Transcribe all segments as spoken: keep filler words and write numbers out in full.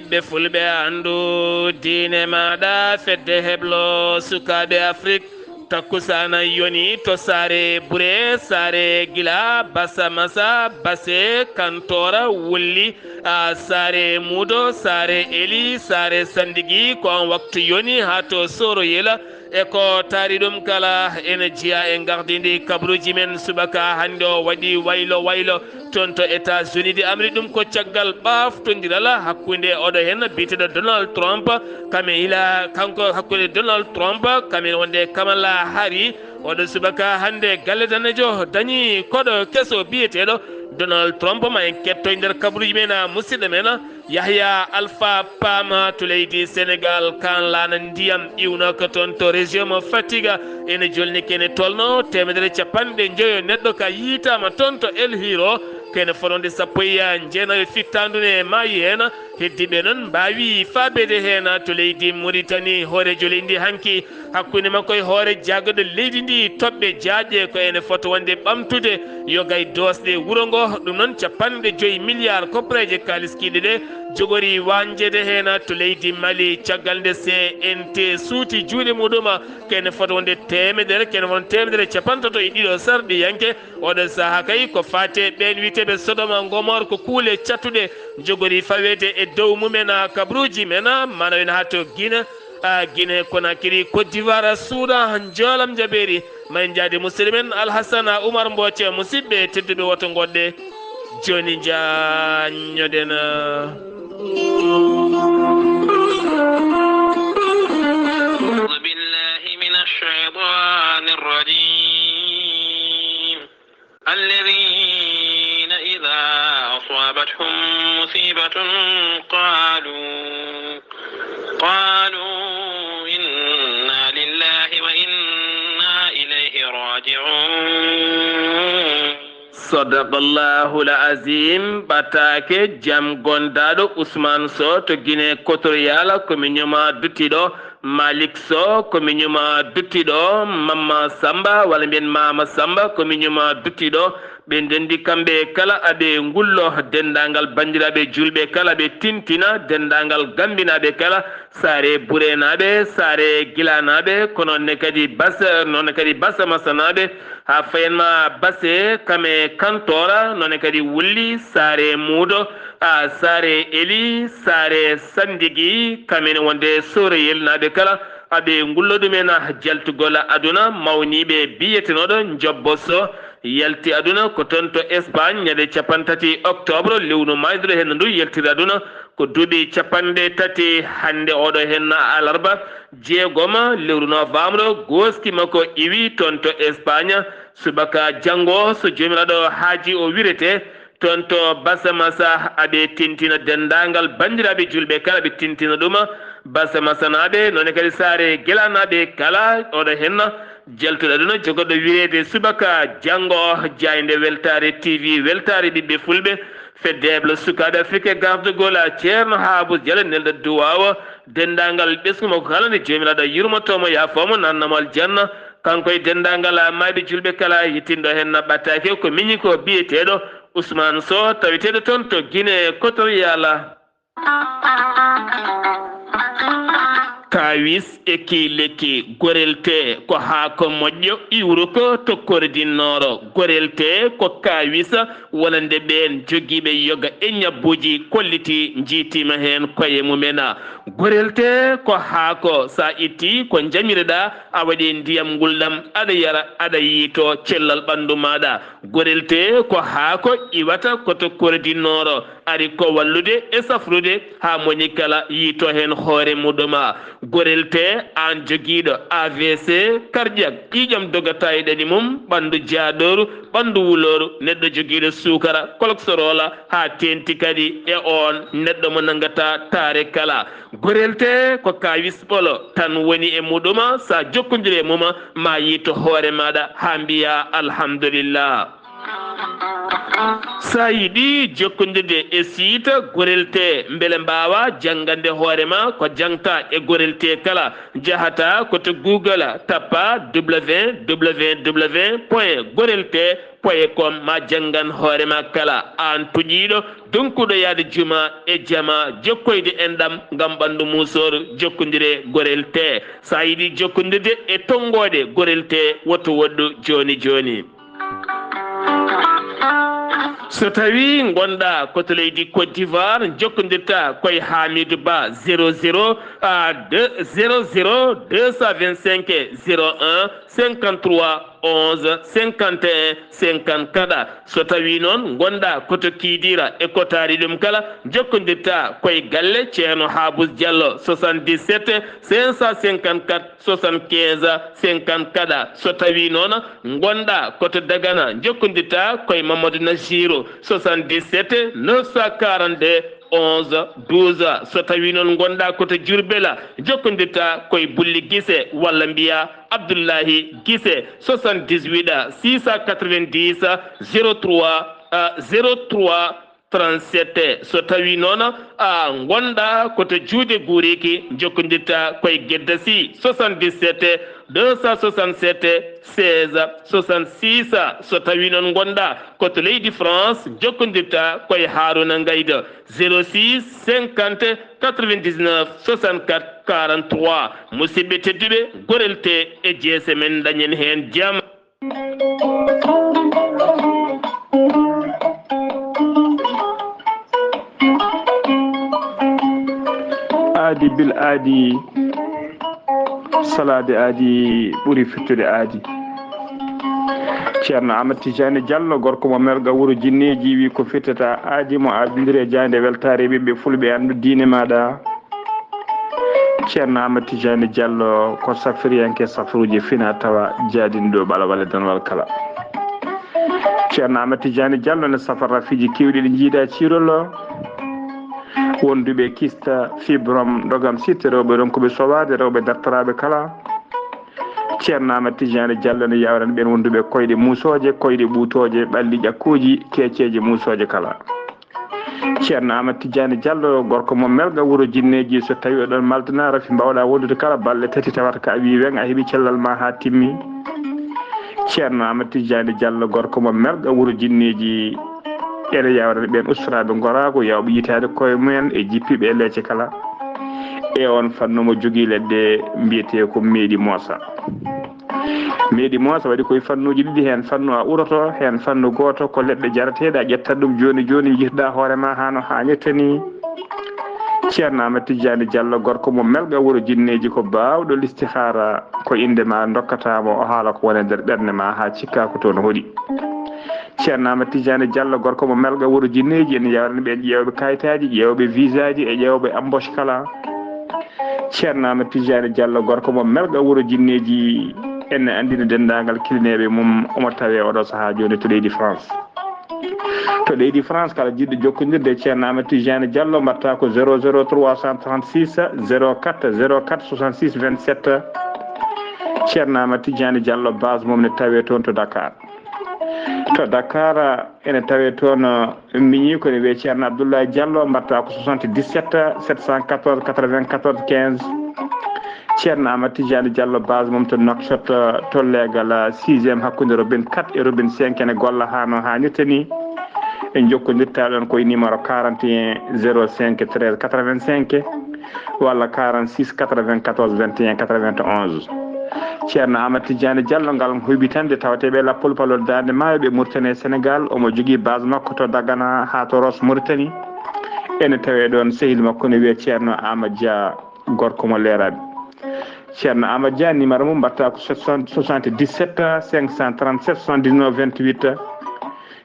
Ɓe fulɓe anndu diine maaɗa, fedde heblo sukaaɓe Afrik. Takkusaana yoni to saare Bure, saare Gila, Basa Masa, Base, Kantoora, Wulli, a, saare Muudo, saare Eli, saare Sandigi. Ko on waktu yoni haa to Sooroyel. E ko taari ɗum kala, ene jeyaa e gardindi kabaruuji men. Subaka hannde o waɗi waylo waylo toon to États-Unis d'Amérique. Ɗum ko caggal ɓaaftondiral hakkunde oɗo heen biyeteeɗo Donald Trump, kam e ila, kanko, hakkunde Donald Trump kam e wonde Kamala Harris. Oɗo subaka hannde galle daneejo dañi koɗo keso biyeteeɗo Donald Trump. Ma en ketto e nder kabaruuji men, musidɗo men Yahya Alpha Pam to leydi Sénégal, kaan laana ndiyam iwnooka toon to région mo Fatiga. Ene jolni kene tolno teemedere capanɗe njoyo neɗɗo ka yiitaama toon to El Hiro. Kene fotde sappo e jeenayo fittaandu ne maayi heen. Heddiiɓe noon mbaawi faabeede heen to leydi Mauritanie. Hooreejo leydi ndi hanki hakkunde makko e hoore jaagorɗo leydi ndi toɓɓe jaajɗe ko ene fota wonde ɓamtude yoga e doosɗe wuro ngo. Ɗum noon capanɗe joyi milliard koppareeje kaalis kiiɗe ɗe jogori wañjeede heen to leydi Mali. Caggal nde C N T suuti juuɗe muɗum, kene fota wonde teemedere, kene won teemedere capantato e ɗiɗo sarɗiyanke. Oɗo sahaa kay ko faati e ɓeen wiyeteeɓe Sodoma Gomor, ko kuule cattuɗe jogori faweede e dow mumen. Kabaruuji men mana wena haa to Guinée, a, Guinée Conakry, Côte d'Ivoire, Soudan, Njoolam Jabeeri. Ma en njaadi musidɗo men Alhassana Oumar Mbooce. Musidɓe tedduɓe, woto ngoɗɗe jooni njaññoɗen. أعوذ بالله من الشيطان الرجيم. الذين إذا أصابتهم مصيبة قالوا، قالوا إنا لله وإنا إليه راجعون. Sadaqallahul Azim. Ɓataake jam gondaaɗo Ousmane Sow to Guinée Équatoriale, ko mi ñuma duttiɗo. Malik Sow, ko mi ñuma duttiɗo. Mamma Samba, walla mbiyen Mama Samba, ko mi ñuma duttiɗo. Ɓe ndenndi kamɓe kala aɓe ngullo, denndaangal banndiraaɓe juulɓe kala ɓe tintina, denndaangal Gambinaaɓe kala, saare Bureenaaɓe, saare Gilanaaɓe, ko noon ne kadi Bas-, noon ne kadi Basa Masanaaɓe, haa fayan ma Base, kam e Kantoora, noon ne kadi Wulli, saare Muudo, a, saare Eli, saare Sandigi, kam ene wonde Sooroyelnaaɓe kala, aɓe ngullo ɗumen, a, jaltugol aduna, mawniiɓe biyetenooɗo Njobbo Sow, yalti aduna ko toon to Espagne ñande capanɗe tati octobre, lewru maayduɗo heen ndu yaltiri aduna ko duuɓi capanɗe tati. Hannde oɗo heen alarba jeegom lewru novembre, gooski makko iwi toon to Espagne. Subaka janngo, so Joomiraaɗo haaji, o wirete toon to Basa Masa, aɓe tintina denndaangal banndiraaɓe juulɓe kala, ɓe tintina ɗum Basa Masanaaɓe, noon ne kadi saare Gelanaaɓe kala, oɗo heen jaltuɗo aduna jogorɗo wireede subaka janngo. Jaaynde weltaare T V, weltaare ɓiɓɓe fulɓe, fedde heblo sukaaɓe Afirka, gardagol a Ceerno Haabus Jalo, nelɗo duwaawo denndaangal ɓesngu makko kala, nde Joomiraaɗo yurmoto mo, yaafo mo, nanna mo aljanna, kanko e denndaangal a maayɓe juulɓe kala. Yettinɗo heen na ɓattaake ko miñi ko biyeteeɗo Ousmane Sow, taweteeɗo toon to Guinée Équatoriale. Kaawis e kii lekki, gorel tee ko haako moƴƴo iwruko to Kori di Nooro. Gorel tee ko kaawis wonande ɓeen jogiiɓe yoga e ñabbuuji kolliti, njiitiima heen koye mumen. Gorel tee ko haako, so a ittii ko njamireɗaa, a waɗi ndiyam ngulɗam, aɗa yara, aɗa yiito cellal ɓanndu maaɗa. Gorel tee ko haako iwata ko to Kori di Nooro, ari ko wallude e safrude haa moni kala yiito heen hoore muɗum. Gorel tee, aan jogiiɗo A V C, cardiaque, ƴiiƴam dogataa e ɗaɗi mum, ɓanndu jaaɗooru, ɓanndu wulooru, neɗɗo jogiiɗo suukara, cholestérol, haa teeŋti kadi e oon neɗɗo mo nanngataa taare kala. Gorel tee ko kaawis ɓolo tan woni e muɗum, so a jokkondiri e mum, ma yiito hoore maaɗa haa mbiyaa alhamdulillah. So a yiɗi jokkondirde e siita Gorel Tee, mbele mbaawa janngande hoore ma ko jangta e Gorel Tee kala, njahata ko to Google, tappa w w w point gorel tee point com, ma janngan hoore ma kala. Aan toƴiiɗo, donkuɗo yahde juma e jama, jokkoyde enɗam ngam ɓanndu muusoor, jokkondire Gorel Tee. So a yiɗi jokkondirde e tonngooɗe Gorel Tee, woto woɗɗu jooni jooni. So tawi ngonɗa ko to leydi Côte d'Ivoire, jokkondirta koye Hamidou Ba, zéro zéro, ah, deux, zéro zéro deux cent vingt-cinq zéro un cinquante-trois onze cinquante et un cinquante-quatre. So tawi noon ngonɗa ko to Kidira e ko taari ɗum kala, jokkondirta koye galle Ceerno Habous Diallo, soixante-dix-sept cinq cent cinquante-quatre soixante-quinze cinquante-quatre. So tawi noon ngonɗa ko to Dagana, jokkondirta koye Mamadou Nassirou, soixante-dix-sept neuf cent quarante-deux onze douze. So tawi noon ngonɗa ko to Diourbel, jokkondirta koye Bulli Gise walla mbiya Abdoulahi Gise, soixante-dix-huit six cent quatre-vingt-dix zéro trois, euh, zéro trois trente-sept. So tawi noon a ngonɗa ko to juuɗe Guriki, jokkondirta koye Gedda Sy, soixante-dix-sept deux cent soixante-sept seize soixante-six. So tawi noon ngonɗa ko to leydi France, jokkondirta koye Haruna Ngaydo, zéro six cinquante quatre-vingt-dix-neuf soixante-quatre quarante-trois. Musidɓe tedduɓe, Gorel Tee e G S M en, dañen heen jam. Aadi bil aadi, salaade aadi ɓuri firtude aadi. Ceerno Amadou Tidiane Diallo, gorko mo Melga, wuro Jinneeji, wi ko firtata aadi mo aadindiri e jaaynde weltaare ɓiɓɓe fulɓe, anndu diine maaɗa. Ceerno Amadou Tidiane Diallo ko safriyanke safruuji fina tawa jaadinɗo ɓalawal e donwal kala. Ceerno Amadou Tidiane Diallo ne safara rafiiji keewɗi ɗi jiida ciirol, wonduɓe kista, fibrom, dogam sitte, rewɓe ronkuɓe sowaade, rewɓe dartoraaɓe kala. Ceerno Amadou Tidiane Diallo ne yawrani ɓeen wonduɓe koyɗe muusooje, koyɗe ɓuutooje, ɓalli ƴakkuuji, keeceeje muusooje kala. Ceerno Amadou Tidiane Diallo, gorko mo Melga, wuro Jinneeji, so tawi oɗon maldana rafi mbawɗa wondude kala balɗe tati tawata ka a wi weŋ a heɓi cellal ma haa timmi. Ceerno Amadou Tidiane Diallo, gorko mo Melga, wuro Jinneeji, ene yawrani ɓeen ustoraaɓe ngoraagu, yawɓe yitaade koye mumen e jippiiɓe e leece kala. E oon fannu mo jogii leɗɗe mbiyetee ko meeɗi moosa. Meeɗi moosa waɗi koye fannuuji ɗiɗi, heen fannu a uroto, heen fannu gooto ko leɗɗe jarateeɗe, a ƴettat ɗum jooni jooni, njihirɗa hoore ma haa no haanirta ni. Ceerno Amadou Tidiane Diallo, gorko mo Melga, wuro Jinneeji, ko baawɗo listihaara, ko innde ma ndokkata mo, o haala ko woni e nder ɓernde ma haa cikka ko toon hoɗi. Ceerno Amadou Tidiane Diallo, gorko mo Melga, wuro Jinneeji, ene yawrani ɓeen ƴeewɓe kayitaaji, ƴeewɓe visaaji e ƴeewɓe embauche kala. Ceerno Amadou Tidiane Diallo, gorko mo Melga, wuro Jinneeji, ene anndina denndaangal kilineeɓe mum, omo tawee oɗo sahaa jooni to leydi France. To leydi France, kala jiɗɗo jokkondirde e Ceerno Amadou Tidiane Diallo, mbaɗta ko zéro zéro trois cent trente-six zéro quatre zéro quatre soixante-six vingt-sept. Ceerno Amadou Tidiane Diallo, base mum ne tawee toon to Dakar. To Dakar, ene tawee toon, miñi ko ne wiyee Ceerno Abdoulaye Diallo, mbaɗta ko soixante-dix-sept sept cent quatorze quatre-vingt-quatorze quinze. Ceerno Amadou Tidiane Diallo, base mum to Nouakchott, to leegal sixième hakkunde robinet quatre e robinet cinq, ene golla haa no haanirta ni. En jokkondirta ɗon koye numéro quarante et un zéro cinq treize quatre-vingt-cinq walla quarante-six quatre-vingt-quatorze vingt et un quatre-vingt-onze. Ceerno Amadou Tidiane Diallo, ngal huybitande tawateeɓe Lappol Palol Daande Maayo, ɓe Mauritanie e Sénégal, omo jogii base makko to Dagana haa to Ross Mauritanie. Ene tawee ɗoon sehil makko ne wiyee Ceerno Amadou Dia, gorko mo Leeraaɓe. Ceerno Amadou Dia, numéro mum mbaɗta ko soixante-dix-sept cinq cent trente-sept soixante-dix-neuf vingt-huit.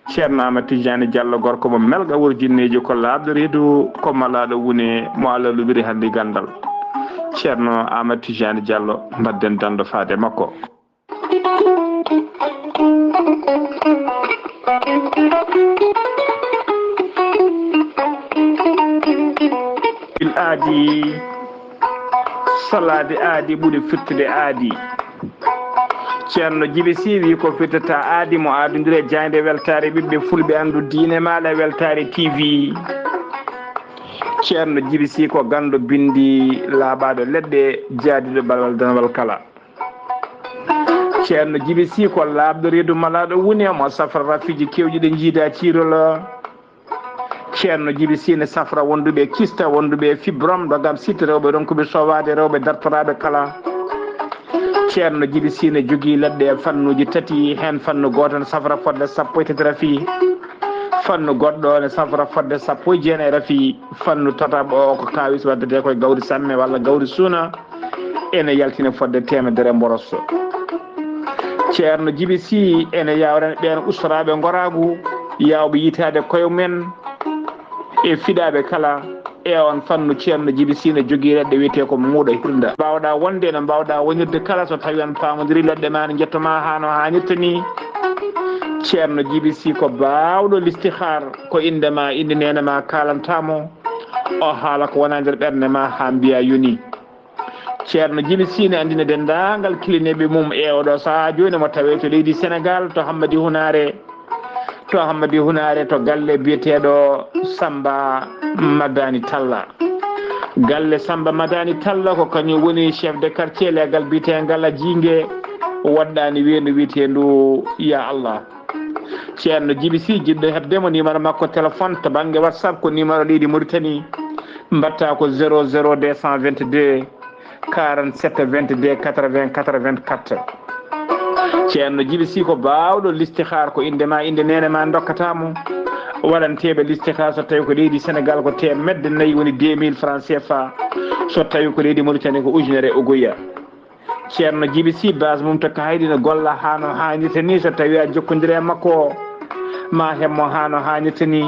Ceerno Amadou Tidiane Diallo, gorko mo Melga, wuro Jinneeji, ko laaɓɗo reedu, ko malaaɗo wune, mo Allah luɓiri hannde ganndal. Ceerno Amadou Tidiane Diallo, mbaɗden danndo faade makko. Bil aadi, salaade aadi ɓuri firtude aadi. Ceerno Jibi Sii wii ko firtata aadi mo aadondire jaaynde weltaare ɓiɓɓe fulɓe anndu diine maala weltaare T V. Ceerno Jibi Sii ko ganndo binndi laaɓaaɗo leɗɗe jaadiiɗo balwal danwal kala. Ceerno Jibi Sii ko laaɓɗo reedu malaaɗo wune mo safra rafiiji keewɗi ɗe jiida ciirol. Ceerno Jibi Sii ne safra wonduɓe kista, wonduɓe fibrom, ɗo gam sitte rewɓe ronkuɓe sowaade rewɓe dartoraaɓe kala. Ceerno Jibi Sii ne jogii leɗɗe e fannuuji tati, heen fannu gooto ne safra fodde sappo e tati rafi, fannu goɗɗo ne safra fodde sappo e jeenayi rafi, fannu tataɓo o ko kaawis waddetee koye gawri samme walla gawri suuna, ene yaltina fodde teemedere mboros. Ceerno Jibi Sii ene yawrani ɓeen ustoraaɓe ngoraagu, yaawɓe yitaade koye mum en e fiɗaaɓe kala. E on fannu, Ceerno Jibi Sii ne jogii leɗɗe wiyetee ko muuɗo hirnda. Mbaawɗaa wonde no mbaawɗaa wonirde kala, so tawii on paamondiri leɗɗe ma ne njetto ma haa no haanirta ni. Ceerno Jibi Sii ko baawɗo listihaar, ko innde ma, innde neene ma kaalanta mo. O haala ko wona nder ɓernde ma haa mbiya yoni. Ceerno Jibi Sii ne anndina denndaangal kilineeɓe mum e oɗo sahaa jooni mo tawee to leydi Senegaal, to Hammadi Hunaare, to Hammadi Hunaare, to galle biyeteeɗo Samba Madani Talla. Galle Samba Madani Talla ko kañum woni chef de quartier leegal biyeteengal a jiinge waɗɗaani weendu wiyeteendu Ya Allah. Ceerno Jibi Sii, jiɗɗo heɓde mo, numéro makko téléphone to bannge WhatsApp ko numéro leydi Mauritanie, mbaɗta ko zéro zéro deux cent vingt-deux quarante-sept vingt-deux quatre-vingts quatre-vingt-quatre. Ceerno Jibi Sii ko baawɗo listihaar, ko innde ma, innde neene ma ndokkata mo. Waɗanteeɓe listihaar so tawii ko leydi Senegaal ko teemedde nayi woni deux mille francs C F A, so tawii ko leydi Mauritanie ko ujunere ogoya. Ceerno Jibi Sii, base mum to Kahayɗi no golla haa no haanirta ni. So tawii a jokkondire e makko, ma heɓ mo haa no haanirta ni.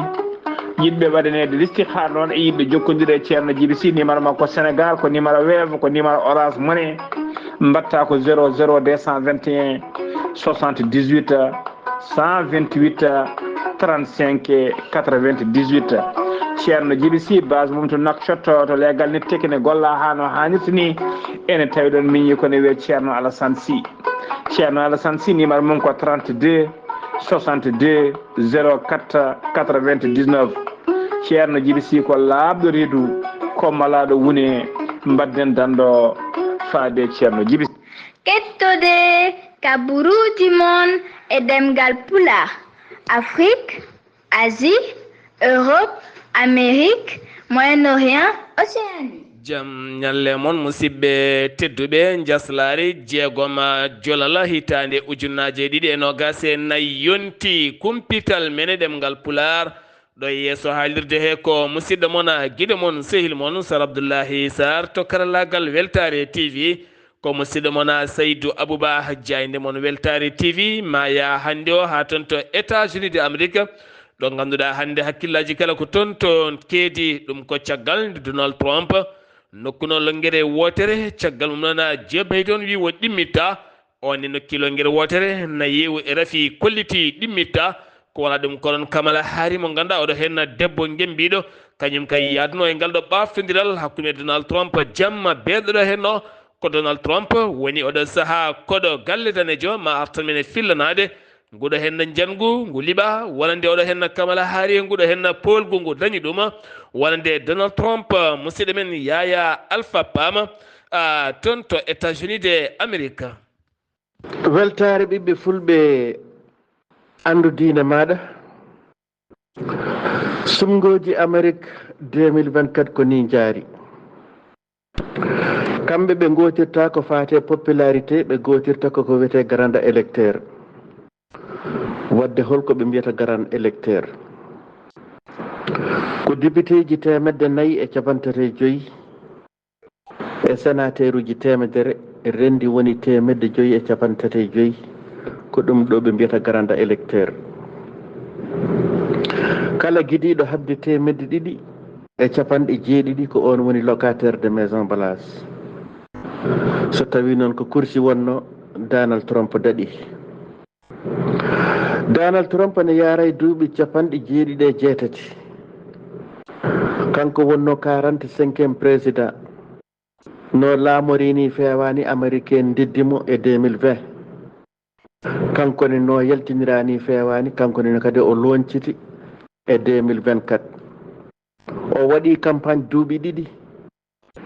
Yiɗɓe waɗaneede listihaar noon e yiɗɓe jokkondire e Ceerno Jibi Sii, numéro makko Senegaal ko numéro Wave, ko numéro Orange Money, mbaɗta ko zéro zéro deux cent vingt et un soixante-dix-huit cent vingt-huit trente-cinq quatre-vingt-dix-huit. Ceerno Jibi Sii, base mum to Nouakchott, to leegal Nittek, ne golla haa no haanirta ni. Ene tawi ɗoon miñi ko ne wiyee Ceerno Alassane Sii. Ceerno Alassane Sii, numéro mum ko trente-deux soixante-deux zéro quatre quatre-vingt-dix-neuf. Ceerno Jibi Sii ko laaɓɗo reedu, ko malaaɗo wune, mbaɗden danndo faade Ceerno Jibi. Kettode kaburuuji mon e ɗemngal Pulaar, Afrik, Asie, Europe, Amérique, Moyen-Orient, Océanie. Jam ñalle mon, musidɓe tedduɓe. Njaslaari jeegom jolal hitaande ujunnaaje ɗiɗi e noogaas e nayi yonti. Kumpital men e ɗemngal Pulaar, ɗo e yeeso haalirde he ko musidɗo mon, giɗo mon, sehil mon, Sar Abdullahi Sar to karallaagal Weltaare T V. Ko musidɗo mon, Saydu Abuba, jaaynde mon Weltaare T V, ma yaa hannde o haa toon to États-Unis de Amérique, ɗo ngannduɗaa hannde hakkillaaji kala ko toon to keedi. Ɗum ko caggal nde Donald Trump nokkuno lonngere wootere, caggal mum noon Joe Biden wii wo ɗimmitta. O ne nokki lonngere wootere, na yeewu e rafi kolliti ɗimmitta. Ko wonaa ɗum, ko ɗoon Kamala Harris mo ngannduɗaa oɗo heen debbo ngemmbiiɗo, kañum kay yaaduno e ngal ɗo ɓaaftondiral hakkunde Donald Trump jamma beeɗo ɗo heen o. Ko Donald Trump woni oɗo sahaa koɗo galle danejo, ma artan men e fillanaade nguɗo heen njanngu ngu liɓa, wonande oɗo heen Kamala Harris nguɗo heen poolgu ngu dañi ɗum, wonande Donald Trump, musidɗo men Yaya Alpha Pam, a, toon to États-Unis de Amérique. Weltaare ɓiɓɓe fulɓe, anndu diine maaɗa. Suɓngooji Amerik deux mille vingt-quatre ko nii njaari. Kamɓe ɓe ngootirta ko faati e popularité, ɓe ngootirta ko ko wiyetee grand électeur. Wadde holko ɓe mbiyata grand électeur? Ko depiteeji teemedde nayi e cappanɗe tati e joyi e senaateeruuji teemedere, renndi woni teemedde joyi e cappanɗe tati e joyi, ko ɗum ɗo ɓe mbiyata grand électeur. Kala gidiiɗo haɓde teemedde ɗiɗi e cappanɗe jeeɗiɗi, ko oon woni locataire de Maison Blanche. So tawii noon ko kursi wonnoo, Donald Trump daɗi. Donald Trump ne yaara e duuɓi cappanɗe jeeɗiɗi e jeetati. Kanko wonnoo quarante-cinquième président. No laamorii nii feewaani, Amerika'en ndeddi mo e deux mille vingt. Kanko ne no yaltiniraani feewaani, kanko ne kadi o loonciti e deux mille vingt-quatre. O waɗi campagne duuɓi ɗiɗi.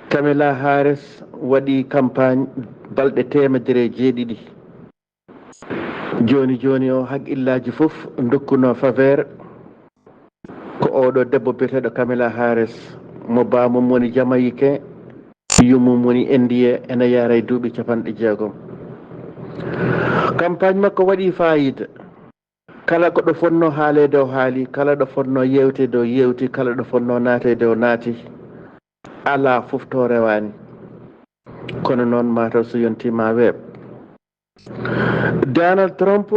Kamala Harris waɗi campagne balɗe teemedere e jeeɗiɗi. Jooni jooni o haqqillaaji fof ndokkuno faveur ko oɗo debbo biyeteeɗo Kamala Harris, mo baamum woni Jamayiken, yummum woni Indiye, ene yaara e duuɓi capanɗe jeegom. Campagne makko waɗi faayiida. Kala ko ɗo fotnoo haaleede o haali, kala ɗo fotnoo yeewteede o yeewti, kala ɗo fotnoo naateede o naati. Alaa fof to rewaani. Kono noon mataw so yontii ma weeɓ. Donald Trump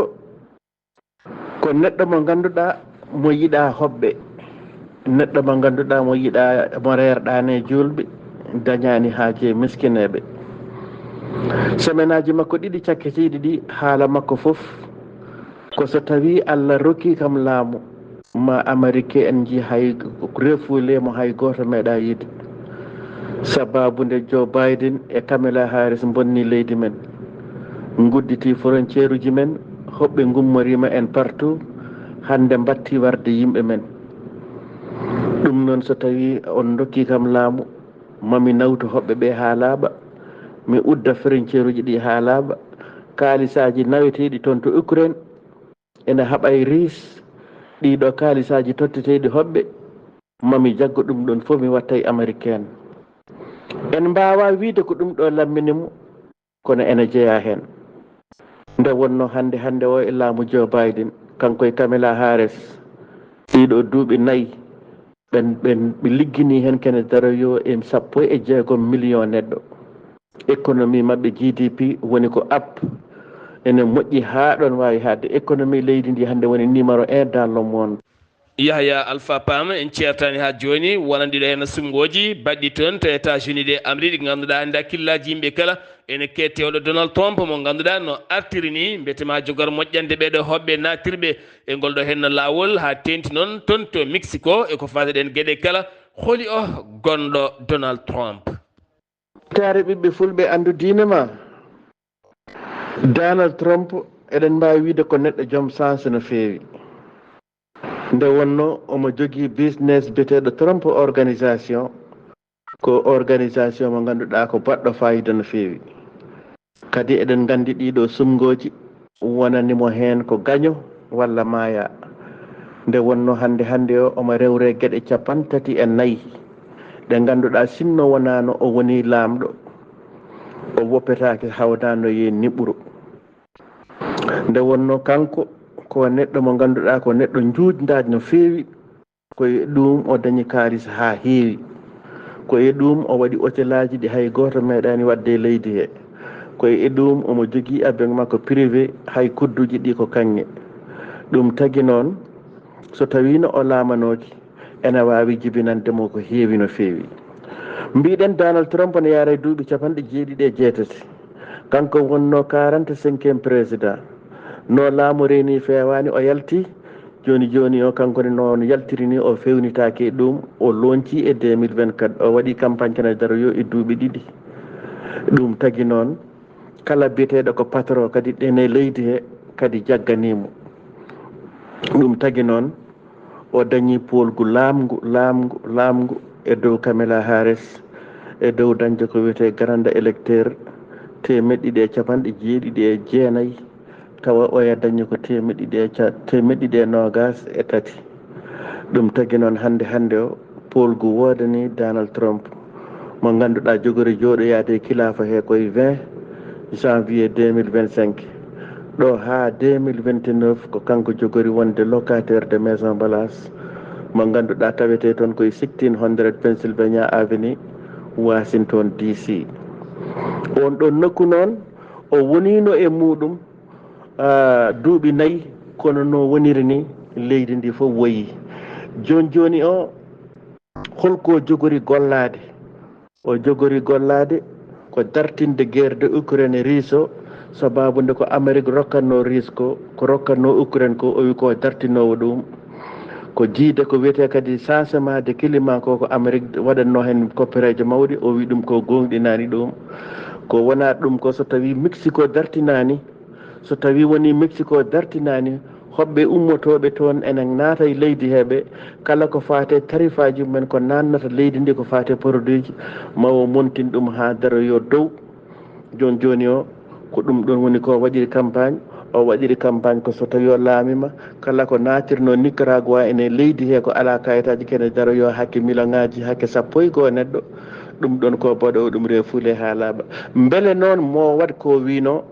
ko neɗɗo mo ngannduɗaa mo yiɗaa hoɓɓe, neɗɗo mo ngannduɗaa mo yiɗaa mo reerɗaani e juulɓe, dañaani haaje e miskineeɓe. Semaine aji makko ɗiɗi cakkitiiɗi ɗi, haala makko fof ko so tawii Allah rokkii kam laamu, ma Amerike en nji hay refuule mo hay gooto meeɗaa yiide. Sabaabu nde Joe Biden e Kamala Harris mbonni leydi men, ngudditii frontière uji men, hoɓɓe ngummoriima en partout, hannde mbattii warde yimɓe men. Ɗum noon so tawii on ndokkii kam laamu, mami nawtu hoɓɓe ɓe haa laaɓa, mi udda frontière uji ɗi haa laaɓa, kaalisaaji naweteeɗi toon to Ukraine, ene haɓa e Riis, ɗiɗo kaalisaaji totteteeɗi hoɓɓe, mami jaggo ɗum ɗon fof mi watta e Americain. En mbaawaa wiyde ko ɗum ɗo lammini mo, kono ene jeyaa heen. Nde wonnoo hannde hannde o e laamu Joe Biden, kanko e Kamala Harris, ɗiɗo duuɓi nayi, ɓen ɓen ɓe ligginii heen kene daroyo e sappo e jeegom million neɗɗo. Économie maɓɓe, G D P, woni ko app, ene moƴƴi haa ɗoon waawi haɗde. Économie leydi ndi hannde woni numéro un dans le monde. Yahya Alpha Pam, en ceertaani haa jooni, wonanɗi ɗo heen suɓngooji baɗɗi toon to États-Unis de Amérique, ngannduɗaa hannde hakkillaaji yimɓe kala ene keetti hoɗo Donald Trump mo ngannduɗaa no artiri ni, mbete ma jogar moƴƴande ɓeeɗo hoɓɓe naatirɓe e ngol ɗo heen laawol, haa teeŋti noon toon to Mexico. E ko faati ɗeen geɗe kala, holi o gonɗo Donald Trump? Taare ɓiɓɓe fulɓe anndu diine ma. Donald Trump, eɗen mbaawi wiyde ko neɗɗo joom sens no feewi. Nde wonnoo omo jogii business biyeteeɗo Trump Organisation, ko organisation mo ngannduɗaa ko baɗɗo faayiida no feewi. Kadi eɗen nganndi ɗiɗo suɓngooji wonani mo heen ko gaño walla maaya. Nde wonnoo hannde hannde o omo rewre geɗe capanɗe tati e nayi ɗe ngannduɗaa sinno wonaano o woni laamɗo, o woppetaake hawnaano e niɓɓuru. Nde wonnoo kanko ko neɗɗo mo ngannduɗaa ko neɗɗo njuuj-njaaj no feewi, ko e ɗuum o dañi kaalis haa heewi, ko e ɗuum o waɗi otelaaji ɗi hay gooto meeɗaani waɗde e leydi he, ko e ɗuum omo jogii avion makko privé, hay kodduuji ɗi ko kaŋŋe. Ɗum tagi noon, so tawiino o laamanooki, ene waawi jibinande mo ko heewi no feewi. Mbiɗen Donald Trump ne yaara e duuɓi capanɗe jeeɗiɗi e jeetati. Kanko wonnoo quarante-cinquième président. No laamu reeni feewaani, o yalti. Jooni jooni o, kanko ne noon yaltiri ni, o feewnitaaki e ɗuum. O looñci e deux mille vingt-quatre. O waɗi campagne kene daroyo e duuɓi ɗiɗi. Ɗum tagi noon, kala biyeteeɗo ko patron kadi ɗene leydi he kadi jagganii mo. Ɗum tagi noon, o dañii poolgu laamngu, laamngu, laamngu e dow Kamala Harris, e dow dañde ko wiyetee garannda électeur teemeɗɗe ɗiɗi e capanɗe jeeɗiɗi e jeenayi, tawa oya dañi ko teemeɗɗe ɗiɗi e ca-, teemeɗɗe ɗiɗi e noogaas e tati. Ɗum tagi noon hannde hannde o, poolgu woodanii Donald Trump, mo ngannduɗaa jogori jooɗoyaade e kilaafa he ko e vingt janvier deux mille vingt-cinq. Ɗo haa deux mille vingt-neuf ko kanko jogori wonde locataire de Maison Blanche, mo ngannduɗaa tawetee toon ko e sixteen hundred Pennsylvania Avenue, Washington D C. Oon ɗoon nokku noon, o woniino e muuɗum, ah, duuɓi nayi, kono no woniri ni, leydi ndi fof woyi. Jooni jooni o, holko jogori gollaade? O jogori gollaade ko dartinde guerre de Ukraine e Russe o, sabaabu nde ko Amérique rokkatnoo Russe ko, ko rokkatnoo Ukraine ko, o wi ko dartinoowo ɗum. Ko jiide ko wiyetee kadi changement de climat ko, ko Amérique waɗatnoo heen koppereejo mawɗi, o wi ɗum ko goongɗinaani ɗum. Ko wonaa ɗum ko so tawii Mexico dartinaani, So tawii wonii Mexico dartinaani hoɓɓe ummotooɓe toon ene naata e leydi heɓe, kala ko faati e tarifaaji mumen ko naatnata leydi ndi ko faati e produit ji, ma o montin ɗum haa daroyoo dow. Jooni jooni o, ko ɗum ɗoon woni ko waɗiri campagne. O waɗiri campagne ko so tawii o laamiima, kala ko naatirnoo Nicaragua ene leydi he ko alaa kayitaaji kene daroyoo hakke miliyoŋaaji, hakke sappo e goo neɗɗo. Ɗum ɗoon ko baɗoowo ɗum refuule haa laaɓa. Mbele noon mo waɗ ko wiinoo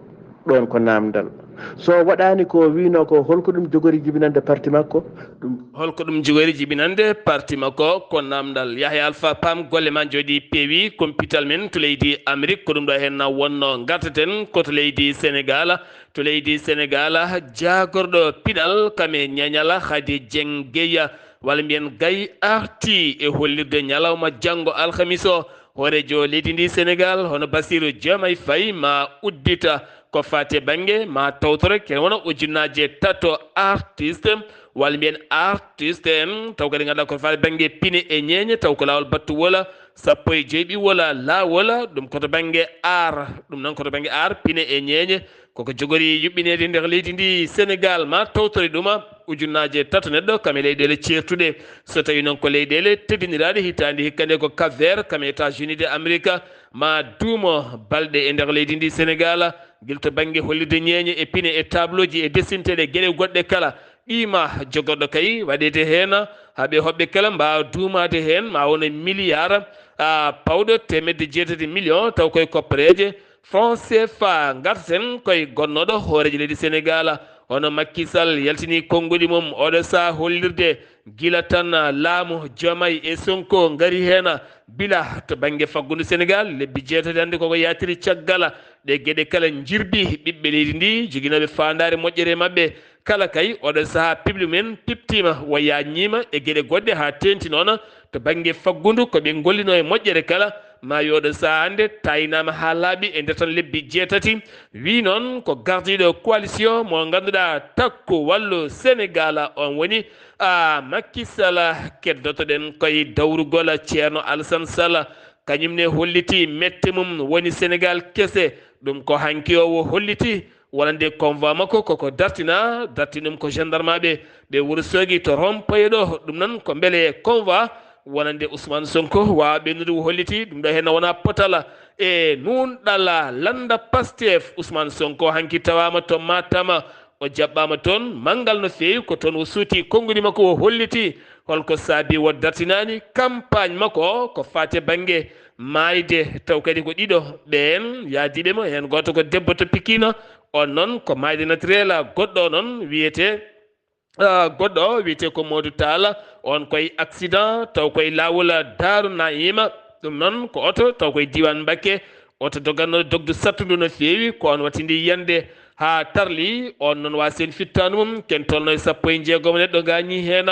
ɗoon ko naamndal. So waɗaani ko wiinoo ko, holko ɗum jogori jibinande parti makko? Ɗum Holko ɗum jogori jibinande parti makko? Ko naamndal. Yahya Alpha Pam, golle ma njooɗii peewi, kumpital men to leydi Amérique, ko ɗum ɗo heen na wonnoo. Ngartaten ko to leydi Sénégal. To leydi Sénégal, jaagorɗo pinal kam e ñeeñal Khady Dieng Gueye, walla mbiyen Gaye, arti e hollirde ñalawma janngo alhamis o, hooreejo leydi ndi Sénégal, hono Bassirou Diomaye Faye, ma uddita ko faati e bannge ma tawtore, kene wona ujunnaaje tato artiste, walla mbiyen artiste en, taw kadi ngannduɗaa ko faati e bannge pine e ñeeñe, taw ko laawol battu wola, sappo e joy ɓi wola, laawola, ɗum ko to bannge art, ɗum noon ko to bannge art, pine e ñeeñe, koko jogori yuɓɓineede nder leydi ndi Sénégal, ma tawtore ɗuma ujunnaaje tato neɗɗo, kam e leyɗeele ceertuɗe. So tawii noon ko leyɗeele teddiniraaɗe, hitaande hikka nde ko Cap Vert, kam e États-Unis de Amérique, ma duumo balɗe e nder leydi ndi Sénégal, gila to bannge hollirde ñeeñe e pine e tableauji e desinteɗe, geɗe goɗɗe kala, ɗi ma jogorɗo kay waɗeede heen, haa ɓe hoɓɓe kala mbaawa duumaade heen, ma wona milliard, a, pawɗo teemedde jeetati million, taw koye koppereeje franc C F A. Ngartaten koye gonnooɗo hooreejo leydi Sénégal, hono Macky Sall, yaltini konnguɗi mum oɗo sahaa hollirde gila tan laamu Diomaye e Sonko ngari heen, bila to bannge faggudu Sénégal, lebbi jeetati hannde koko yaatiri caggal ɗe geɗe kala njirbi ɓiɓɓe leydi ndi, joginooɓe faandaare moƴƴere maɓɓe. Kala kay oɗo sahaa pipli men piptiima, wa yaajniima e geɗe goɗɗe haa teeŋti noon to bannge faggudu ko ɓe ngollino e moƴƴere kala, ma wiy oɗo sahaa hannde taaynaama haa laaɓi e nder tan lebbi jeetati. Wiy noon ko gardiiɗo coalition mo ngannduɗaa Takku Wallu Sénégal, on woni, a, Macky Sall. Keddotoɗen koye dawrugol Ceerno Alassane Sall, kañum ne holliti mette mum woni Sénégal kese. Ɗum ko hanki o o holliti wonande convoi makko koko dartina, dartini ɗum ko gendarmeɓe ɓe Wuro Soogi to Rond-point ɗo. Ɗum noon ko mbele convoi wonande Ousmane Sonko waawa ɓennude o holliti ɗum ɗo heen wona potala e nuunɗal lannda Pastef. Ousmane Sonko hanki tawaama to Matam, o jaɓɓaama toon manngal no feewi, ko toon o suuti konnguɗi makko o holliti holko saabi o dartinaani campagne makko o ko faati e bannge maayde, taw kadi ko ɗiɗo ɓeen yaadiiɓe mo, heen gooto ko debbo to Pikine, on noon ko maayde naturel, goɗɗo o noon wiyetee, ah, goɗɗo o wiyetee ko Modou Tall, on koye accident, taw koye laawol Daaru Nayiima, ɗum noon ko oto, taw koye diiwaan Mbakke, oto doganno dogdu sattundu no feewi, ko on wattindi yiyannde haa tarli, on noon wa seen fittaandu mum, ken tolno e sappo e jeegom neɗɗo gaañi heen,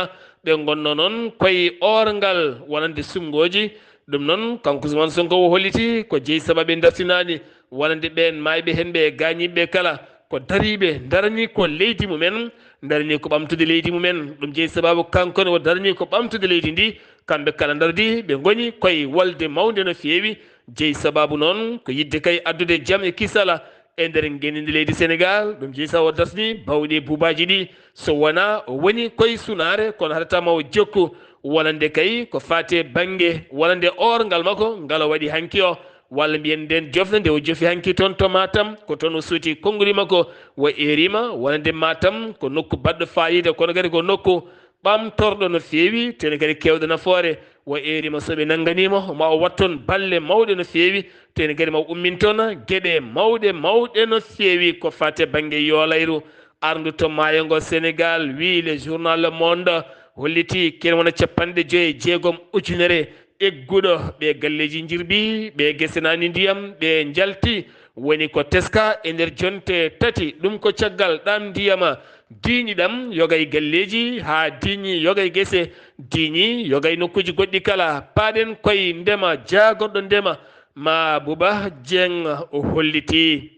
ɓe ngonno noon koye oorngal wonande sumngooji. Ɗum noon, kanko Ousmane Sonko o holliti ko jeyi sababu ɓe dartinaani wonande ɓeen maayɓe heen ɓe e gaañiiɓe ɓe kala, ko dariiɓe ndarani ko leydi mumen, ndarani ko ɓamtude leydi mumen. Ɗum jeyi sababu kanko ne o darani ko ɓamtude leydi ndi, kamɓe kala ndardi ɓe ngoni koye wolde mawnde no feewi. Jeyi sababu noon ko yiɗde kay addude jam e kisal e nder ngenndi leydi Sénégal. Ɗum jeyi sababu o dartini bawɗi e buubaaji ɗi, so wonaa o woni koye sunaare, kono haɗataa ma o jokku wonande kay ko faati e bannge wonande oorngal makko ngal o waɗi hanki o, walla mbiyen ndeen jofde nde o jofi hanki toon to Matam, ko toon o suuti konnguɗi makko, o eeriima wonande Matam ko nokku baɗɗo faayiida, kono kadi ko nokku ɓamtorɗo no feewi, tene kadi keewɗo nafoore. O eeriima so ɓe nannganiima ma o waɗ toon balle mawɗe no feewi, tene kadi ma o ummin toon geɗe mawɗe mawɗe no feewi ko faati e bannge yoolayru. Arndu to maayo ngo Sénégal, wi le journal Le Monde, holliti ken wona capanɗe joy e jeegom ujunere egguɗo, ɓe galleeji njirbi, ɓe gese nani ndiyam, ɓe njalti, woni ko teska e nder jonte tati. Ɗum ko caggal ɗam ndiyam diiñi ɗam yoga e galleeji, haa diiñi yoga e gese, diiñi yoga e nokkuuji goɗɗi kala. Paaɗen koye ndema, jaagorɗo ndema, ma Buuba Jeŋ o holliti.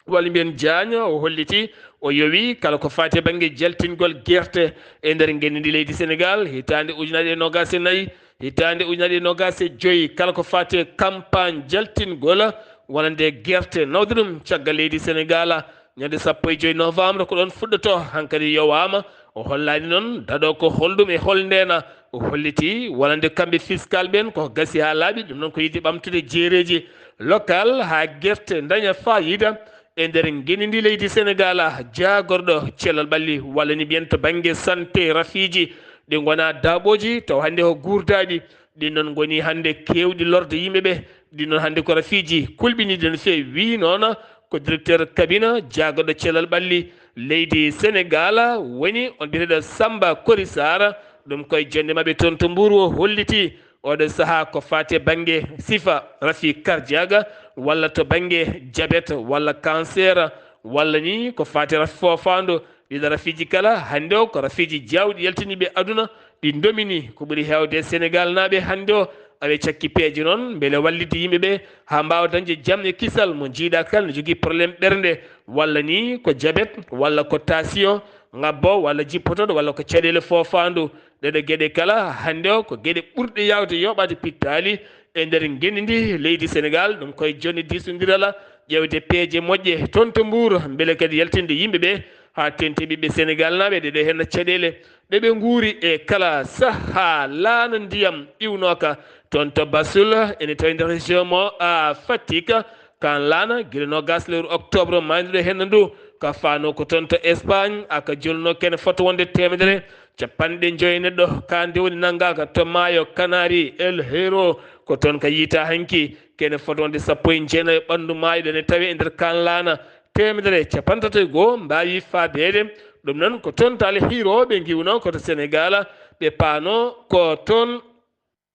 Walla mbiyen Diagne o holliti, o yowi kala ko faati e bannge jaltingol gerte e nder ngenndi leydi Sénégal, hitaande ujunaaje ɗiɗi e noogaas e nayi, hitaande ujunaaje ɗiɗi e noogaas e joy, kala ko faati e campagne jaltingol wonande gerte nawde ɗum caggal leydi Sénégal, Ñande sappo e joy novembre ko ɗon fuɗɗoto. Hankadi yowaama, o hollaani noon daɗo ko holɗum e hol ndena. O holliti wonande kamɓe fiscal ɓen ko gasi haa laaɓi, ɗum noon ko yiɗde ɓamtude jeereeji local haa gerte daña faayida e nder ngenndi leydi Senegal. Jaagorɗo cellal ɓalli walla ni mbiyen to bannge santé rafiiji ɗi ngonaa daaɓooji taw hannde ko guurdaaɗi. Ɗin noon ngoni hannde keewɗi lorde yimɓe ɓe. Ɗin noon hannde ko rafiiji kulɓiniiɗi no feewi. Wii noon ko directeur cabinet jaagorɗo cellal ɓalli leydi Senegal woni on biyeteeɗo Samba Kori Sarr. Ɗum koye jonnde maɓɓe toon to Mbuur o holliti oɗo sahaa ko faati e bannge sifa rafi cardiaque walla to bannge diabète walla cancer walla ni ko faati e rafi foofaandu. Ɗiɗo rafiiji kala hannde o ko rafiiji jaawɗi yaltiniiɓe aduna, ɗi ndomini ko ɓuri heewde Senegal naaɓe hannde o. Aɓe cakki peeje noon mbele wallitde yimɓe ɓe haa mbaawa dañde jam e kisal. Mo njiiɗa kala ne jogii problème ɓernde walla ni ko diabète walla ko tension ŋabbo walla jippotooɗo walla ko caɗeele foofaandu. Ɗeɗo geɗe kala hannde o ko geɗe ɓurɗe yaawde yooɓaade pittaali e nder ngenndi ndi leydi Senegal. Ɗum koye jonnde diisondiral ƴeewde peeje moƴƴe toon to Mbuur mbele kadi yaltinde yimɓe ɓe haa teeŋti ɓiɓɓe Senegal naaɓe ɗeɗo heen caɗeele ɗe ɓe nguuri e kala sahaa. Laana ndiyam iwnooka toon to Basul ene tawi nder région mo a Fatick. Kaan laana gila noogaas lewru octobre maaynuɗo heen ndu ka faano ko toon to Espagne aka jolno kene foto wonde teemedere capanɗe joyi neɗɗo ka nde woni nanngaaka to maayo Canary, El Hierro, ko toon ka yiita hanki. Kene foto wonde sappo e jeenayi ɓanndu maayuɗo ne tawi e nder kaan laana. Teemedere capantato e goo mbaawi faabeede. Ɗum noon ko toon to El Hierro ɓe ngiwno ko to Senegal ɓe paano ko toon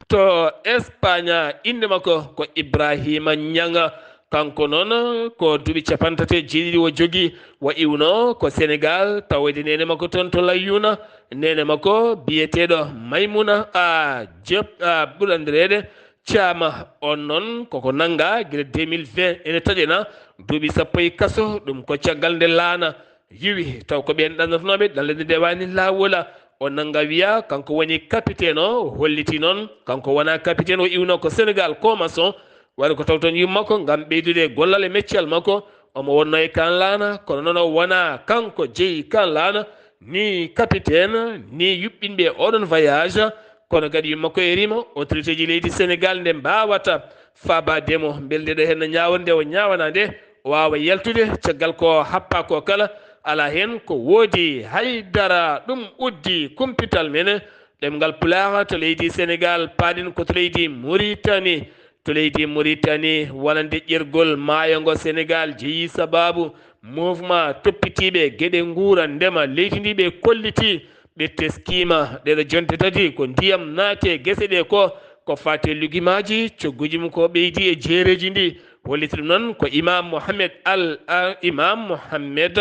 to Espagne. Innde makko ko Ibrahima Ñaŋ. Kanko noon ko duuɓi capantato e jeeɗiɗi o jogii. O iwno ko Senegal tawoyde neene makko toon to Layyuuna. Neene makko biyeteeɗo Maymuna a Jop a ɓuri anndireede Caama. On noon koko nannga gila deux mille vingt ene taƴena duuɓi sappo e kaso. Ɗum ko caggal nde laana yuwi taw ko ɓeen ɗannatnooɓe ɗanle nde ndewaani laawola. O nannga wiya kanko woni capitaine o holliti noon kanko wona capitaine o iwno ko Senegal ko maçon. Waɗi ko taw toon yumma makko ngam ɓeydude gollal e meccal makko. Omo wonno e kaan laana kono noon o wona kanko jeyi kaan laana ni capitaine ni yuɓɓinɓe oɗon voyage. Kono kadi yumma ko e rima autorité ji leydi Senegal nde mbawata faabade mo mbele nde ɗo heen no ñaawande o ñaawana nde o waawa yaltude caggal ko happa ko kala. Alaa heen ko woodi hay dara ɗum uddi kumpital men. Ɗemngal Pulaar to leydi Senegal paaɗen ko to leydi Muritani. To leydi Muritani wonande ƴergol maayo ngo Senegal jeyi sababu mouvement toppitiiɓe geɗe nguura ndema leydi ndi ɓe kolliti ɓe teskiima ɗeɗo jonte tati ko ndiyam naati e gese ɗe ko ko faati e lugimaaji cogguji mum ko ɓeydi e jeereeji ndi. Holliti ɗum noon ko Imam Mohamed Al Imam Mohamed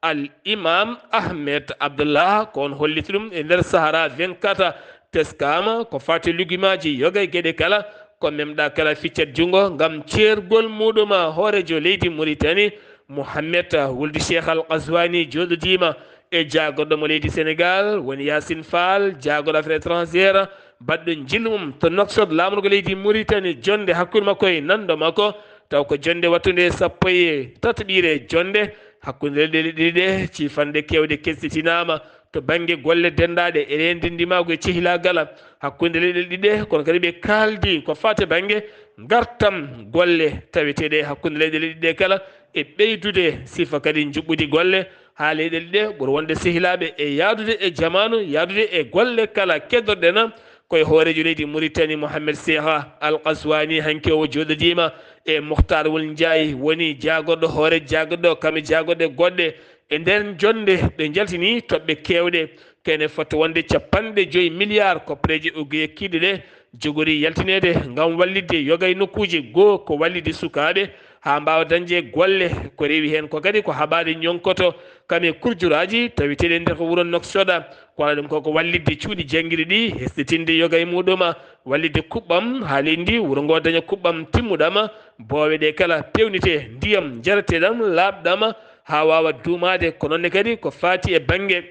Al Imam Ahmed Abdullah ko on holliti ɗum e nder Sahara vingt-quatre. Teskaama ko faati lugimaaji yoga e geɗe kala ko memɗa kala ficcat junngo ngam ceergol muɗuma hoorejo leydi Muritani. Mohamed wuldi Cheikh Al Qaswani jooɗodiima e jaagorɗo mo leydi Senegal woni Yasin Fall jaagorɗo affaire étrangère baɗɗo njillu mum to Nouakchott laamorgo leydi Muritani jonnde hakkunde makko e nanndo makko taw ko jonnde wattunde sappo e tataɓiire jonnde hakkunde leyɗe ɗiɗi ɗe ciifande kewɗe kestitinaama to bannge golle denndaɗe e reendi ndimaagu e cehilaagal hakkunde leyɗe ɗiɗi ɗe kono kadi ɓe kaaldi ko faati bannge ngartam golle taweteeɗe hakkunde leyɗe ɗiɗi ɗe kala e ɓeydude sifa kadi njuɓɓudi golle haa leyɗe ɗiɗi ɗe ɓuri wonde sehilaaɓe e yahdude e jamaanu yahdude e golle kala keddorɗen koye hooreejo leydi Muritani Mohamed Seha Al Qaswani hanki o jooɗodiima e Muhtar Wul Njaay woni jaagorɗo hoore jaagorɗo kam e jaagorɗe goɗɗe e nder jonnde ɓe njaltini toɓɓe keewɗe kene foti wonde capanɗe joyi milliard koppareeji ugguye kiiɗe ɗe jogori yaltineede ngam wallitde yoga e nokkuuji goo ko wallitde sukaaɓe haa mbaawa dañde golle ko rewi heen ko kadi ko haɓaade ñonkoto kam e kurjuraaji taweteeɗe nder ko wuro Nouakchott. Ko waɗa ɗum ko ko wallitde cuuɗi janngirɗi ɗi hesɗitinde yoga e muɗum wallitde kuɓɓam haa leydi ndi wuro ngo daña kuɓɓam timmuɗam boowe ɗe kala pewnite ndiyam njareteeɗam laaɓɗam haa waawa duumaade ko noon ne kadi ko faati e bannge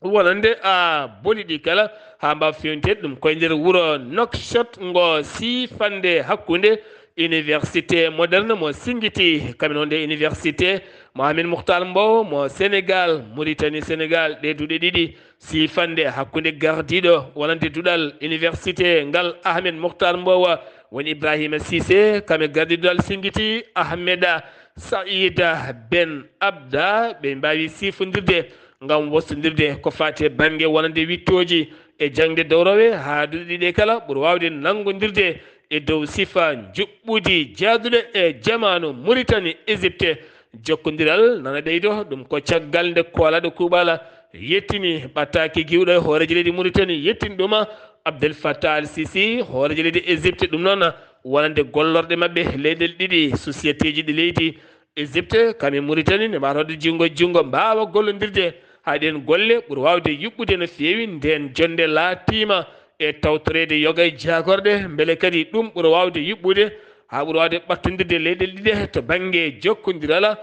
wonande a boni ɗi kala haa mbaawa fewniteede ɗum koye nder wuro Nouakchott ngo siifande hakkunde université moderne mo Singiti kamin wonde université Mohamed Mukhtar Mbow mo Sénégal, Mauritanie Sénégal, ɗe duɗe ɗiɗi siifande hakkunde gardiiɗo wonande duɗal université ngal Ahmed Mukhtar Mbow woni Ibrahima Cissé, kame gardiiɗo duɗal Singiti Ahmeda Saïda Ben Abda, ɓe mbaawi siifondirde ngam wostondirde ko faati e bannge wonande wittooji e jaŋde dowrowe haa duɗe ɗiɗe kala ɓuri waawde nanngondirde e dow sifa njuɓɓudi jaaduɗo e jamaanu Mauritanie Égypte. Jokkondiral nana ɓeydo, ɗum ko caggal nde koolaɗo kuuɓala yettini ɓattaaki giwɗo e hooreejo leydi Mauritanie, yettini ɗuma Abdel Fattah Al Sisi, hooreejo leydi Égypte. Ɗum noon wonande gollorɗe maɓɓe leyɗel ɗiɗi, sociétéji ɗi leydi Égypte kam e Mauritanie ne mbaawata waɗde junngo e junngo, mbaawa gollondirde haa ɗeen golle ɓuri waawde yuɓɓude no feewi. Ndeen jonnde laatiima e tawtoreede yoga e jaagorɗe, mbele kadi ɗum ɓura waawde yuɓɓude haa ɓura waawde ɓattondirde leyɗel ɗiɗe to bannge jokkondiral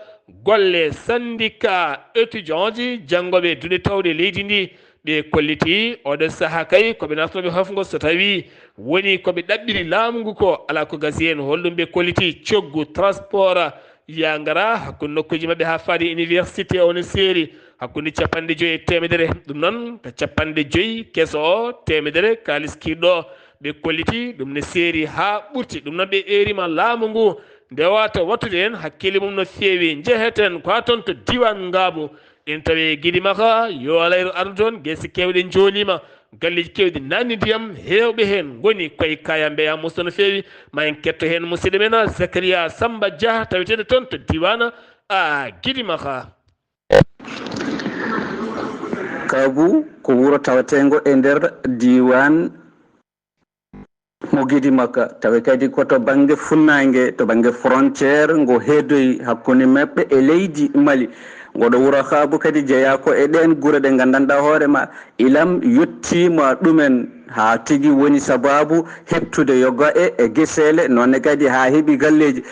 golle. Syndicat étudiant ji janngooɓe duɗe tawɗe leydi ndi, ɓe kolliti oɗo sahaa kay ko ɓe naatnooɓe hofngo so tawii woni ko ɓe ɗaɓɓiri laamu ngu ko alaa ko gasi heen. Holɗum ɓe kolliti? Coggu, transport, yaa ngara hakkunde nokkuuji maɓɓe haa faade université o ne seeri hakkunde capanɗe joyi e teemedere. Ɗum noon, ko capanɗe joyi keso o, teemedere kaalis kiiɗo ɓe kolliti. Ɗum ne seeri haa ɓurti. Ɗum noon, ɓe eeriima laamu ngu nde wata wattude heen hakkille mum no feewi. Njeheten ko haa toon to diiwaan Ngaabu. Ina tawee Gidimaka, yo alayru ardu toon, geese keewɗe njooliima, galleeji keewɗi naatni ndiyam, heewɓe heen ngoni koye kaya mbeya musta no feewi. Ma en ketto heen musidɗo men Zakaria Samba Dia, taweteeɗo toon to diiwaan a Gidimaka. Kaabu ko wuro taweteengo e nder diiwaan mo Gidimaka, tawi kadi ko to bannge funnaange, to bannge frontière ngo heedoyi hakkunde maɓɓe e leydi Mali. Ngoɗo wuro Kaabu kadi jeyaa ko e ɗeen gure ɗe nganndanɗaa hoore ma, ilam yettiima ɗumen haa tigi woni sabaabu heɓtude yoga e, e geseele, noon ne kadi haa heɓi galleeji.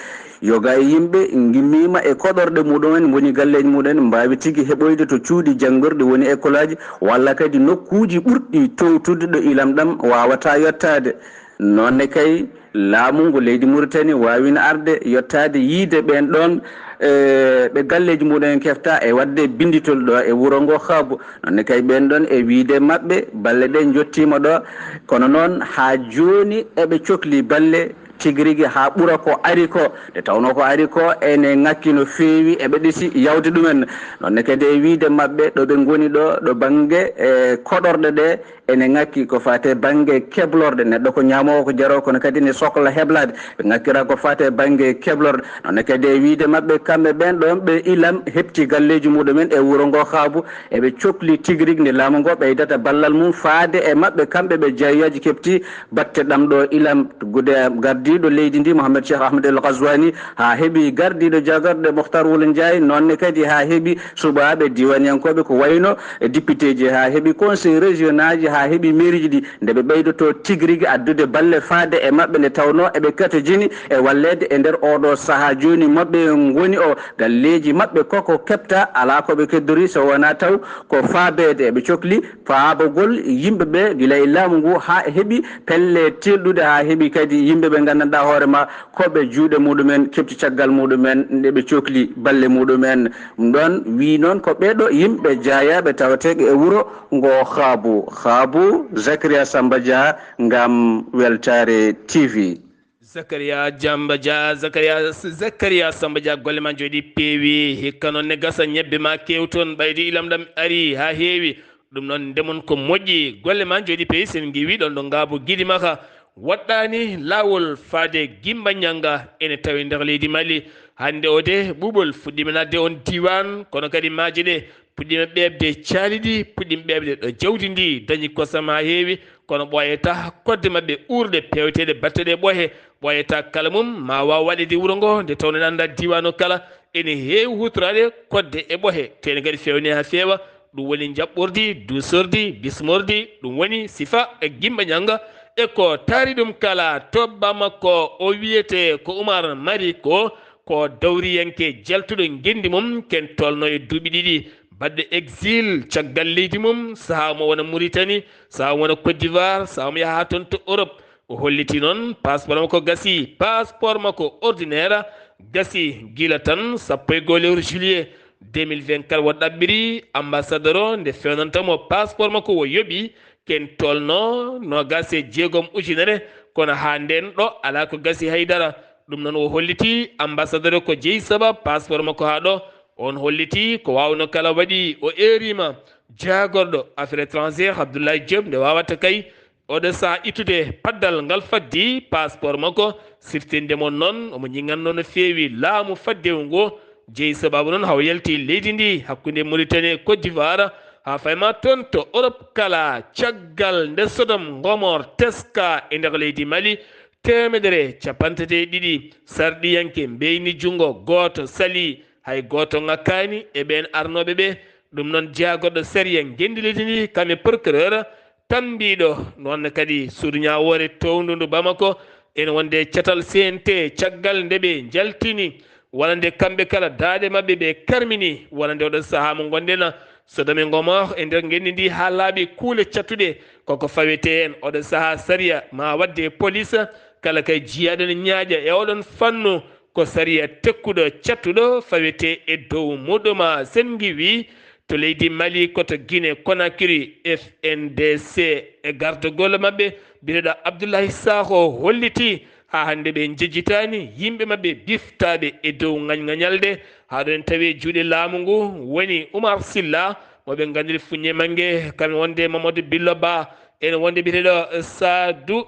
Yoga e yimɓe ngimmiima e koɗorɗe muɗumen, woni galleeji muɗumen mbaawi tigi heɓoyde to cuuɗi janngirɗi, woni école aji, walla kadi nokkuuji ɓurɗi toowtude ɗo ilam ɗam waawata yottaade. Noon ne kay, laamu ngu leydi Mauritanie waawino arde yottaade yiyde ɓeen ɗoon, e, ɓe galleeji muɗumen kefta e waɗde binnditol ɗo e wuro ngo Kaabu. Noon ne kay, ɓeen ɗoon e wiyde maɓɓe, balle ɗe njottiima ɗo, kono noon haa jooni eɓe cokli balle tigi rigi haa ɓura ko ari ko. Nde tawnoo ko ari ko ene ŋakki no feewi, eɓe ɗisi yawde ɗumen. Noon ne kadi e wiyde maɓɓe, ɗo ɓe ngoni ɗo, ɗo bannge, e, koɗorɗe ɗe, ene ŋakki ko faati e bannge keblorɗe. Neɗɗo ko ñaamoowo, ko jaroowo, kono kadi ne sokla heblaade. Ɓe ŋakkira ko faati e bannge keblorɗe. Noon ne kadi e wiyde maɓɓe, kamɓe ɓeen ɗoon ɓe ilam heɓti galleeji muɗumen e wuro ngo Kaabu, eɓe cokli tigi rigi nde laamu ngo ɓeydata ballal mum faade e maɓɓe, kamɓe ɓe jeeyooje keɓti batte ɗam ɗo ilam. Gude gardiiɗo leydi ndi, Mohamed Cheikh Ahmed El Ghazouani, haa heɓi gardiiɗo jaagorɗe Mohtar Wul Ndiaye, noon ne kadi haa heɓi suɓaaɓe diiwaaniyankooɓe ko wayno e député ji, haa heɓi conseil régional ji, haa heɓi mairie ji ɗi, nde ɓe ɓeydoto tigi rigi addude balle faade e maɓɓe, nde tawnoo eɓe katojini e walleede e nder ooɗo sahaa jooni maɓɓe ngoni o. Galleeji maɓɓe koko keɓta, alaa ko ɓe keddori so wonaa taw ko faabeede. Eɓe cokli faabagol yimɓe ɓe gila e laamu ngu haa heɓi pelle teelɗuɗe, haa heɓi kadi yimɓe ɓe nganndanɗaa hoore ma koɓe juuɗe muɗumen keɓti caggal muɗumen nde ɓe cokli balle muɗumen. Ɗum ɗoon wii noon ko ɓee ɗo yimɓe jaayaaɓe tawateeɓe e wuro ngo Xaabu. Xaabu, Zakaria Samba Dia ngam Weltaare T V. Zakaria Jamba Dia, Zakaria, Zakaria Samba Dia, golle ma njooɗi peewi. Hikka noon ne gasa ñebbe ma keew toon, ɓayde ilam ɗam ari haa heewi. Ɗum noon ndemon ko moƴƴi, golle ma njooɗi peewi. Sen ngiwi ɗon ɗo Ngaabu Gidimaka waɗɗaani laawol faade Gimba Ñanga, ene tawi nder leydi Mali. Hannde o de ɓuuɓol fuɗɗiima naatde on diiwaan, kono kadi maaje ɗe puɗɗiima ɓeeɓde, caali ɗi puɗɗiima ɓeeɓde. Ɗo jawdi ndi dañi kosam haa heewi, kono ɓooyata kodde maɓɓe uurɗe peewteeɗe batteɗe e ɓoohe, ɓooyata kala mum ma waaw waɗeede wuro ngo, nde tawnoo ene anndaa diiwaan o kala ene heewi huutoraade kodde e ɓoohe, tee ene kadi feewnee haa feewa. Ɗum woni njaɓɓordi, duusordi, bismordi, ɗum woni sifa e Gimba Ñanga e ko taari ɗum kala. To Bamako, o wiyetee ko Umar Mariko, ko dawriyanke jaltuɗo ngenndi mum, ken tolno e duuɓi ɗiɗi baɗɗo exil caggal leydi mum, sahaa mo wona Mauritanie, sahaa mo wona Côte d'Ivoire, sahaa mo yaha toon to Europe. O holliti noon passeport makko gasi, passeport makko ordinaire, Gasi gila tan sappo e goo lewru juillet deux mille vingt-quatre, o ɗaɓɓiri ambassadeur o nde fewnanta mo passeport makko o yoɓi, ken tolno noogas e jeegom ujunere, kono haa nden ɗo alaa ko gasi haydara. Ɗum noon o holliti ambassadeur ko jeyi sabab passeport makko haa ɗo. On holliti ko waawno kala waɗi o eerima jaagorɗo affaire étrangère Abdoulaye Diop nde waawata kay oɗo saha ittude paddal ngal faddi passeport makko. Siftinde mo noon omo ñiŋanno no feewi laamu faddewu ngu. Jeyi sababu noon haw yalti leydi ndi hakkunde Mauritanie e Côte d'Ivoire, haa fayma toon to Europe kala, caggal nde Sodome, Gomorre, teska e nder leydi Mali, teemedere cappanɗe tati e ɗiɗi sarɗiyanke mbeyni junngo gooto, salii, hay gooto ŋakkaani e ɓeen arnooɓe ɓe. Ɗum noon, jaagorɗo sariya ngenndi leydi ndi, kam e procureur, tammbiiɗo, noon ne kadi suudu ñaawoore toowndu ndu Bamako, ene wonde catal C N T, caggal nde ɓe njaltini, wonande kamɓe kala daaɗe maɓɓe ɓe karmini, wonande oɗo sahaa mo ngonɗen, Sodome e Gomorre e nder ngenndi ndi haa laaɓi kuule cattuɗe, koko fawetee heen. Oɗo sahaa sariya ma waɗde e police, kala kay jiyaaɗo ne ñaaƴa e oɗon fannu, ko sariya tekkuɗo, cattuɗo, fawetee e dow muɗum. Sen ngiwi to leydi Mali, ko to Guinée Conakry, F N D C e gardagol maɓɓe, biyeteeɗo Abdoulaye Sakho, holliti haa hannde ɓe njejjitaani yimɓe maɓɓe biftaaɓe e dow ŋañŋañalde. Haa ɗo en tawi juuɗe laamu ngu woni Oumar Silla, mo ɓe nganndiri Fuñe Mange, kam wonde Mamadou Billo Ba, ene wonde biyeteeɗo Sadou,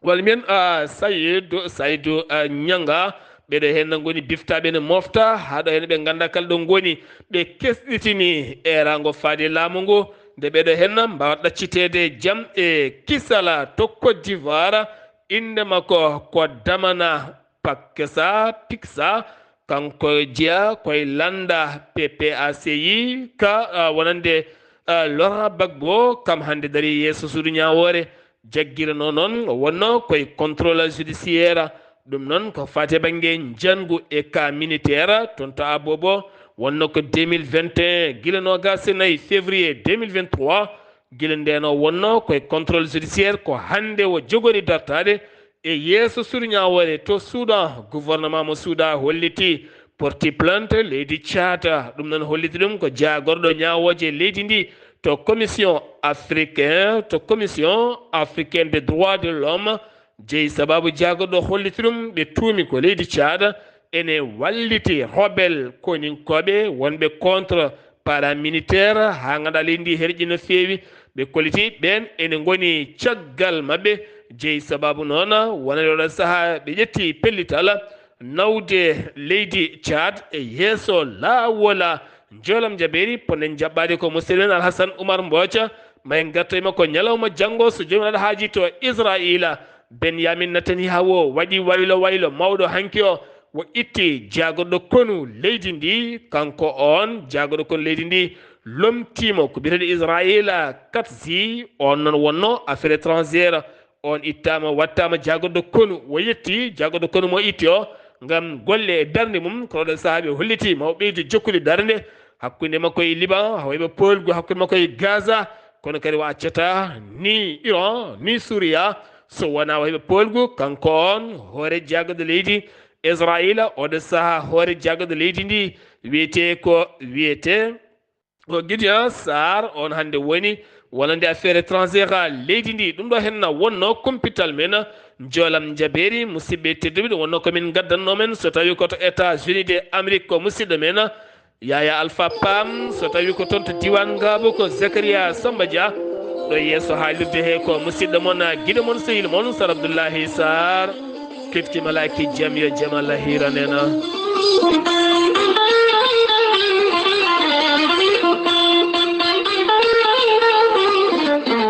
walla mbiyen, ah, Saydou, Saydou, ah, Nianga. Ɓeɗo heen ngoni biftaaɓe ne mofta, haa ɗo heen ɓe ngannda kala ɗo ngoni. Ɓe kesɗitini eeraango faade laamu ngu, nde ɓeɗo heen mbaawa ɗacciteede jam e kisala to Côte d'Ivoire. Innde makko ko Damana Pakesa, Piksa, kanko jeya koye lannda P P A C I ka, ah, wonande, ah, Laurent Gbagbo, kam hannde darii yeeso suudu ñaawoore. Jaggiranoo noon wonno koye contrôle judiciaire. Ɗum noon ko faati e bannge njanngu e cas militaire toon to Abobo, wonno ko deux mille vingt et un, gila noogas e nayi février deux mille vingt-trois. Gila ndeen o wonno koye contrôle judiciaire, ko hannde o jogori dartaade e yeeso suudu ñaawoore to Soudan. Gouvernement mo Soudan holliti porti plainte leydi Tchad. Ɗum noon holliti ɗum ko jaagorɗo ñaawooje leydi ndi to commission africain, to commission africaine des droits de l'homme. Jeyi sababu jaagorɗo holliti ɗum, ɓe tuumi ko leydi Tchad ene walliti rebelle koninkooɓe wonɓe contre paramilitaire, haa ngannduɗaa leydi ndi herƴi no feewi. Ɓe kolliti ɓeen ene ngoni caggal maɓɓe. Jeyi sababu noon, wonande oɗo sahaa ɓe ƴetti pellital nawde leydi Tchad e yeeso laawol. Njoolam jabeeri, poɗɗen jaɓɓaade ko musidɗo men Alhassane Oumar Mbooca. Ma en ngartoy makko ñalawma janngo, so joomum aɗa haaji to Israayiila. Benyamin Netanyahu waɗi waylo waylo mawɗo hanki o. O itti jaagorɗo konu leydi ndi, kanko oon jaagorɗo konu leydi ndi lomtiimo ko biyeteeɗo Israayiila Katz, oon noon wonno affaire étrangère. Oon ittaama, wattaama jaagorɗo konu, o yetti jaagorɗo konu mo itti o ngam golle e darnde mum. Ko oɗo sahaa ɓe holliti ma o ɓeydu jokkude darnde hakkunde makko e Liban, hawayɓe poolgu hakkunde makko e Gaza, kono kadi o accataa ni Iran, ni Suuriya, so wonaa o heɓa poolgu, kanko oon hoore jaagorɗo leydi Israayiila, oɗo sahaa hoore jaagorɗo leydi ndi wiyetee ko wiyetee ko Gideon Sarr, oon hannde woni wonande affaire étrangère leydi ndi. Ɗum ɗo heen na wonno kumpital men, njoolam jabeeri, musidɓe tedduɓe, ɗum wonno ko min ngaddannoo men, so tawi ko to États-Unis de Amérique ko musidɗo men, Yaya Alpha Pam, so tawi ko toon to diiwaan Ngaabu ko Zakaria Samba Dia. Ɗo yeeso haalirde he ko musidɗo mon, giɗo mon, sehil mon, Sar Abdullahi Sarr. Kifti malaaki jam yo jam Allah hiiran en.